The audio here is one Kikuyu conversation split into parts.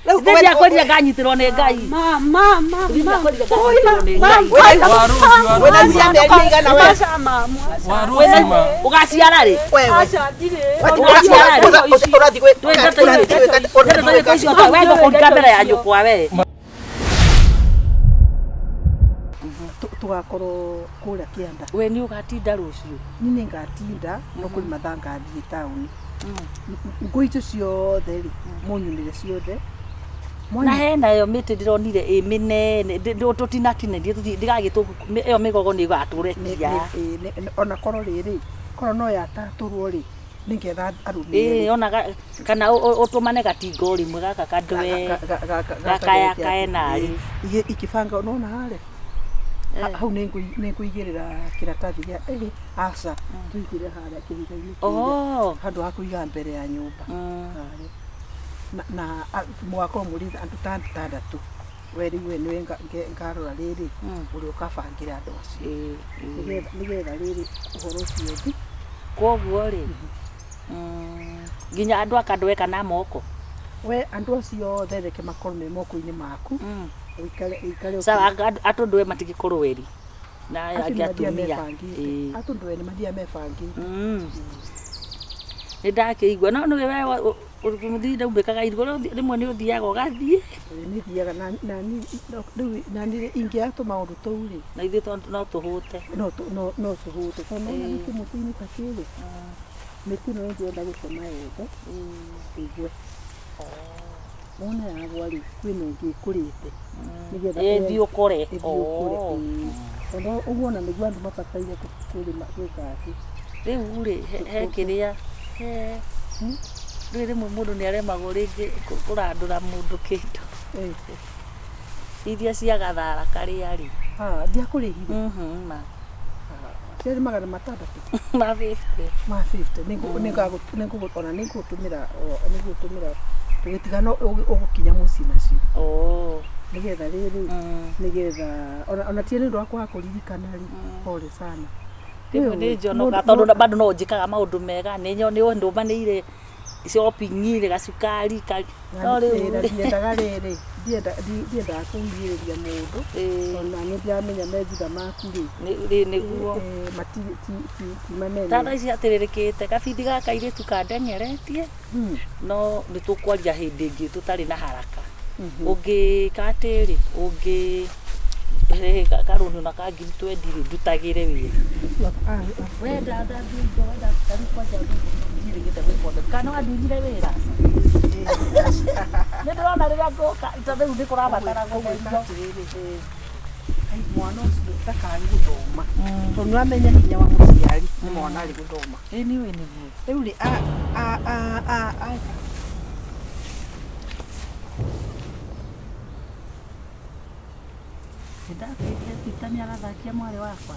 Rĩu Ithe ndiakwĩrire nganyitĩrwo nĩ Ngai. Ma ma ma Ithe ma. ndiakwĩrire nganyitĩrwo nĩ Ngai. Waruzi, Wĩna ihu rĩa mĩeri ĩigana we? Aca mamu, aca. Waruzi ma. Ũgaciara rĩ? Wewe. Aca ndirĩ. Ũgaciara rĩ? Ũrathiĩ gwĩ- Twĩ ndeto ũrathiĩ gwĩka- ũrathiĩ Ndeto gwĩka- icio we ngũkũringa mbere ya nyũkwa we. Tũgakorwo kũrĩa kĩanda. We nĩ ũgatinda rũciũ. Niĩ nĩ ngatinda no kũrĩ mathaa ngathiĩ taũni. Ngũ icio ciothe rĩ, mũnyunĩre ciothe. Na hena ĩyo mĩtĩ ndĩronire ĩ mĩnene tũtinatinĩrie ndĩgagĩtũ ĩyo mĩgogo nĩ ĩgatũrekia. Ona korwo rĩrĩ, korwo no yatatũrwo rĩ, nĩngetha arũme Ĩĩ erĩ. ona kana ũtũmane gatingo rĩmwe gaka kandwe. Gakayakae narĩ. Ikĩbanga nona harĩa hau nĩngũigĩrĩra kĩratathi gĩa ĩĩ aca tũigĩrĩre harĩa kĩhiga-inĩ kĩrĩa Oh. handũ ha kũiga mbere ya nyũmba harĩa. Na mũgakorwo mũrĩ andũ ta atandatũ. We rĩu we nĩwe ngarora rĩrĩ ũrĩa ũkabangĩra andũ acio nĩgetha rĩrĩ ũhoro ũcio ũthi. Koguo rĩ nginya andũ akandweka na moko. We andũ acio othe reke makorwo me moko-inĩ maku. Ũikare ũikare Sawa atũndwe matigĩkorwo eri na acio angĩ nĩ mathiaga atumia. mebangĩte. Ĩĩ. Atũndwe nĩ mathiaga mebangĩte. Nĩ ndakĩigua no nĩwe we mũthii ndaunĩkaga irigũ rĩmwe nĩ ũthiaga ũgathiĩ. Nĩ thiaga na rĩu nani ingĩaga tũmaũndũ tũu rĩ. Na ithuĩ no tũhũte. No no tũhũte tondũ nĩ wona kĩmũtĩ-inĩ ta kĩrĩ. Mĩtĩ ĩno ndĩrenda gũtema yothe ĩgwe. Wona yagwa rĩ, kwĩna ĩngĩ ĩkũrĩte. Nĩgetha Ĩthiĩ ũkũre. ĩthiĩ ũkũre. Tondũ ũguo ona nĩguo andũ mabataire kũrĩma gwĩka atĩ. Rĩu rĩ he kĩrĩa he rĩu rĩmwe mũndũ nĩ aremagwo rĩngĩ kũrandũra mũndũ kĩndũ. Iria cia gathara karĩa rĩ. Ndiakũrĩhire. Ma. Ciarĩ 600. Ma 50. Ma 50. Ona nĩngũgũtũmĩra nĩngũgũtũmĩra tũgĩtigana ũgũkinya mũciĩ nacio. Nĩgetha rĩrĩ nĩgetha ona ti nĩ ũndũ wa kwaga kũririkana rĩ, pole sana. Rĩmwe nĩ njonoka tondũ bado no njĩkaga maũndũ mega nĩ ndũmanĩire shopping rĩ gacukari no rĩu ndiendaga rĩrĩ ndiendaga kũhinyĩrĩria mũndũ ona nĩ ndiramenya me thutha maku rĩ nĩguo ti manene. Ta thaa ici atĩrĩrĩkĩte gabithi gaka airĩtu kandengeretie no nĩ tũkwaria hĩndĩ ĩngĩ tũtarĩ na haraka. Ũngĩka atĩrĩ ũngĩ karũni ona ka ngiri twendi rĩ ndutagĩre wĩra. Wenda thambia indo wenda tarĩu kwanja njirĩgĩte gwĩka ũndũ kana wandunyire wĩra. Nĩ ndĩrona rĩrĩa ngũka tondũ rĩu nĩ kũrabatara gũtherio. Mwana ũcio ndakage gũthoma tondũ nĩ wamenya hinya wa mũciari nĩ mwana arĩ gũthoma. Ĩĩ nĩũĩ nĩguo. Rĩu rĩ a Nĩndakwĩrire Peter nĩ arathakia mwarĩ wakwa.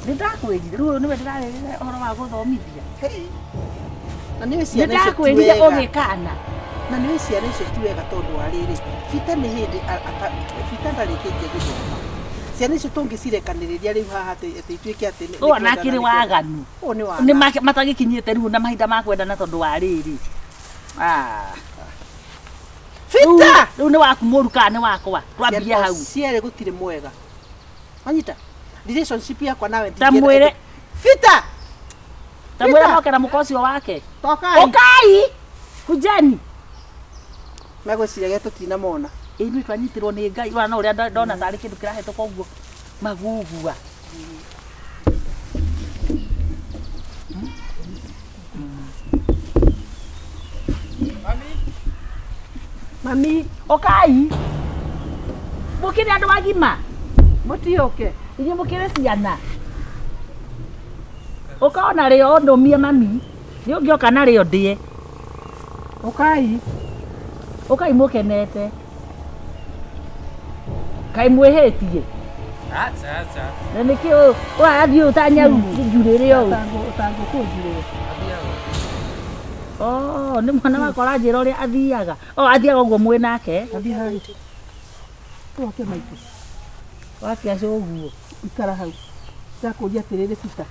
Nĩndakwĩrire rĩu ũyũ nĩwe ndĩrarĩrĩra ũhoro wa gũthomithia. Na nĩũĩ ciana icio ti Nĩndakwĩrire wega. ũgĩkana. Na nĩũĩ ciana icio ti wega tondũ wa rĩrĩ, Peter nĩ hĩndĩ Peter ndarĩkĩtie gũthoma. Ciana icio tũngĩcirekanĩrĩria rĩu haha atĩ ituĩke atĩ nĩ Ũyũ ona akĩrĩ waganu. Ũyũ nĩ Nĩ waganu. matagĩkinyĩte rĩu na mahinda ma kwendana tondũ wa rĩrĩ. Peter! Rĩu nĩ waku mũru kana nĩ wakwa? Twambie hau. Cierĩ gũtirĩ mwega. Wanyita? Relationship yakwa nawe Ta mwĩre. Peter! Ta mwĩre moke na mũka ũcio wake. Tokai. Ũkai! Kujeni. Megwĩciragia tũtinamona. Ĩĩ ithuĩ twanyitirwo nĩ Ngai ona no ũrĩa ndona tarĩ kĩndũ kĩrahetũka ũguo magugua. Mami. Ũkai. Mũkĩrĩ andũ agima. Mũtiũke. Inyuĩ mũkĩrĩ ciana. Ũka ona rĩo ũndũmie mami. Nĩ ũngĩoka narĩo ndĩe. Ũkai. Ũkai mũkenete. Kaĩ mwĩhĩtie. Acha acha. Na nĩkĩ ũrathiĩ ũũ ta nyau njurĩrĩ ũũ? Ũtangũkũnjurĩre. Oh, nĩ mwana wakwa ũranjĩra ũrĩa athiaga. Oh, athiaga ũguo mwĩ nake. Athiĩ hau. Wake maitũ. Wake acio ũguo. Ikara hau. Ndakũria atĩrĩrĩ Peter.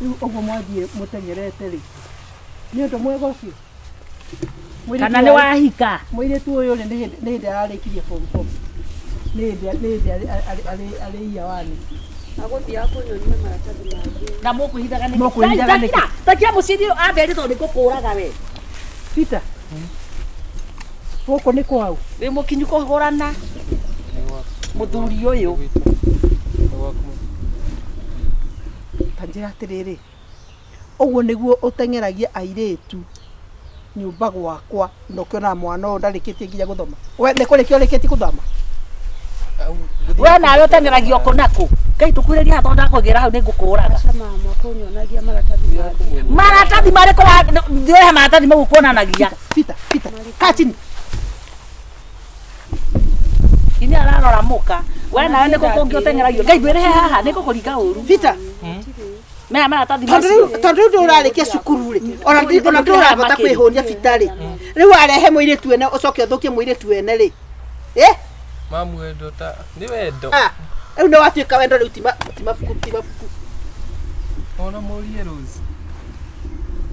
Rĩu ũguo mwathiĩ mũteng'erete rĩ, nĩ ũndũ mwega ũcio? Kana nĩ wahika? Mũirĩtu ũyũ rĩ, nĩ hĩndĩ ararĩkirie form four, nĩ hĩndĩ arĩ year one. Agũthiaga kũnyonia maratathi mangĩ. Na mũkwĩhithaga nĩkĩ? Mũkwĩhithaga nĩkĩ? Takia mũciĩ ambere tondũ nĩngũkũraga we. Peter, gũkũ nĩ kwau? Wĩ mũkinyu kũhũrana mũthuri ũyũ. Ta njĩra atĩrĩrĩ, ũguo nĩguo ũteng'eragia airĩtu nyũmba gwakwa, na ũkĩonaga mwana ũyũ ndarĩkĩtie nginya gũthoma? We nĩ kũrĩkia ũrĩkĩtie gũthoma? We nawe ũteng'eragio kũ na kũ? Ngai tũkuhĩrĩria haha tondũ ndakũgĩra hau nĩngũkũraga. Aca mama, kũnyonagia maratathi mangĩ. Maratathi marĩkũ? Ndĩrehe maratathi mau kuonanagia. Peter, Peter, kaa chini. Ini ararora mũka. We nawe nĩkũ kũngĩ ũteng'eragio? Ngai ndwĩrehe haha nĩngũkũringa ũru. Peter. Maya maratathi Tondũ macio. rĩu ndũrarĩkia cukuru rĩ, ona ndũrahota kwĩhũnia bita rĩ, rĩu warehe mũirĩtu ene ũcoke ũthũkie mũirĩtu ene rĩ, ĩ? Mamu, wendo ta nĩ wendo. Ah, rĩu nĩ watuĩka wendo rĩu, ti mabuku. Ona mũrie Rose.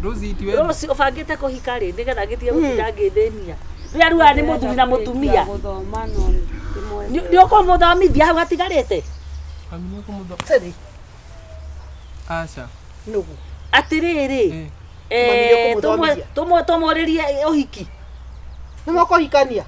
Rose, ti wendo. Rose, ũbangĩte kũhika rĩ, nĩgetha ngĩtige gũtinda ngĩthĩnia? Rĩrĩa rĩu aya nĩ mũthuri na mũtumia. Gũthoma no ndĩmwende. Nĩ ũkũmũthomithia hau hatigarĩte? Mami, nĩ ũkũmũtho. Sĩrĩ. Aca. Nũgũ. Atĩrĩrĩ. Eh. Mami, nĩ ũkũmũthomithia. Tũmũrĩrie ũhiki. Nĩ mũkũhikania?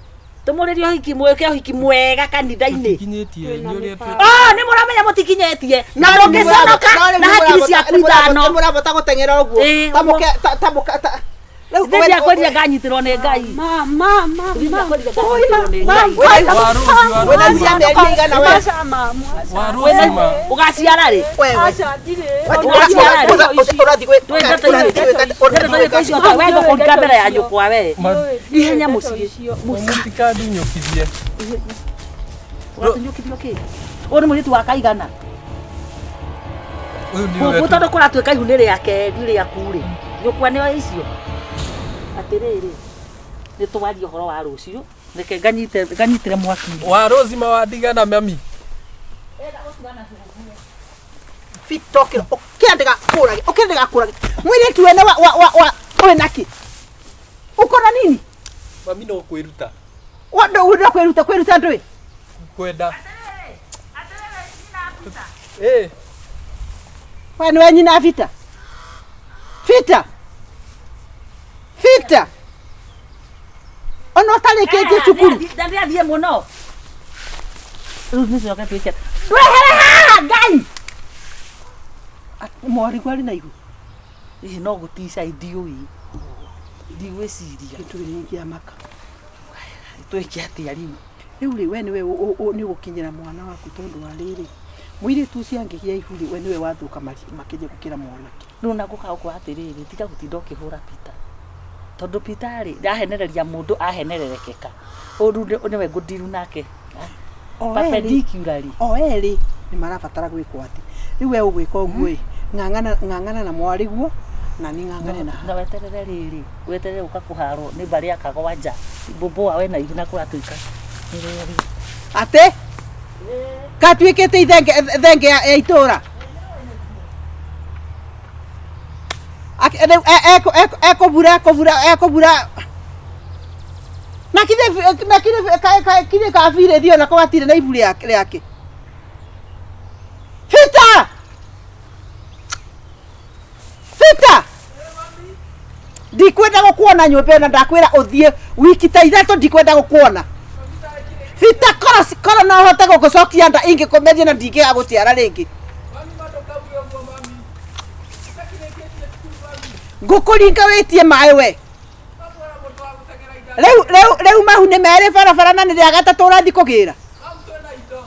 Tũmũrĩrie ũhiki, mwĩke ũhiki mwega kanitha-inĩ. Tũtikinyĩtie nĩ ũrĩa twĩ. Oh, nĩ mũramenya mũtikinyĩtie na ndũngĩconoka na hakiri ciaku ithano. Nĩ mũrabota gũteng'era ũguo? Ĩ, Ta mũke ta mũke ta rĩu. Thĩinĩ akwĩrire nganyitĩrwo nĩ Ngai. Ma, ma, ma, Thĩinĩ ma. akwĩrire nganyitĩrwo nĩ Ngai. Wa Rose, wa Wĩna Rose. cia mĩeri ĩigana we? Aca mama, aca. Wa Rose ma. Ũgaciara rĩ? Wewe. Aca, ndirĩ. Ũgaciara rĩ? Ũrathiĩ Ndeto icio we ngũkũringa mbere ya nyũkwa we. Ihenya mũciĩ. Mũtikandunyũkithie. Ũgatunyũkithio kĩ? Ũyũ nĩ mũirĩtu wa kaigana? Ũyũ nĩ Gũkũ ũrĩa. tondũ kũratuĩka ihu nĩ rĩake nĩ rĩaku rĩ, nyũkwa nĩo icio. Atĩrĩrĩ, nĩ twarie ũhoro wa rũciũ, reke nganyitĩre mwaki. Wa Rose ma wandigana mami. Peter, ũkĩra ũkĩra ndĩgakũrage, ũkĩra ndĩgakũrage. Mũirĩtu wene wa wĩ naki uko na nini? Mami, no kwĩruta. Wendo kwĩruta, kwĩruta ndũĩ. Kwenda. Eh. We nĩwe nyina Peter? Peter, Peter, ona ũtarĩkĩtie cukuru. Ndĩrathiĩ mũno rĩu, nĩcoke twĩke ndwehere haha Ngai. Mwarigwo arĩ na ihu? Ĩ, no gũtica, ndiũĩ, ndigwĩciria. Kĩndũ gĩkĩ maka. Twĩke atĩa rĩu? Rĩu rĩ, we nĩwe nĩ ũgũkinyĩra mwana waku, tondũ wa rĩrĩ, mũirĩtu ũcio angĩgĩa ihu rĩ, we nĩwe wathũka makĩria gũkĩra mwanake. Rĩu na gũka gũkũ atĩrĩrĩ, tiga gũtinda ũkĩhũra Peter, tondũ Peter rĩ, ahenereria mũndũ ahenererekeka ũyũ rĩu nĩwe ngũndiru nake. O erĩ Perpendicularly. O erĩ nĩ marabatara gwĩkwo atĩ rĩu we ũgwĩka ũguo ĩ, ng'ang'ana ng'ang'ana na mwarĩguo na niĩ ng'ang'ane na Na weterere rĩrĩ, weterere gũka kũharwo nĩ mbarĩ ya kagwanja mbũmbũa we na ihu na kũratuĩka nĩ rĩrĩ. Atĩ gatuĩkĩte ithenge thenge ya itũra. Rĩu ekũbura na kithĩ na kithĩ kabirĩthi onako gatirĩ na ibu rĩake. Peter, Peter, ndikwenda gũkuona nyũmba ĩno, ndakwĩra ũthiĩ wiki ta 3, ndikwenda gũkuona. Peter, korwo no hote gũgũcokia nda ingĩkũmeria na ndingĩaga gũciara rĩngĩ. Ngũkũringa wĩtie maĩ we. Rĩu mahu nĩ merĩ barabara na nĩ rĩa gatatũ ũrathiĩ kũgĩra.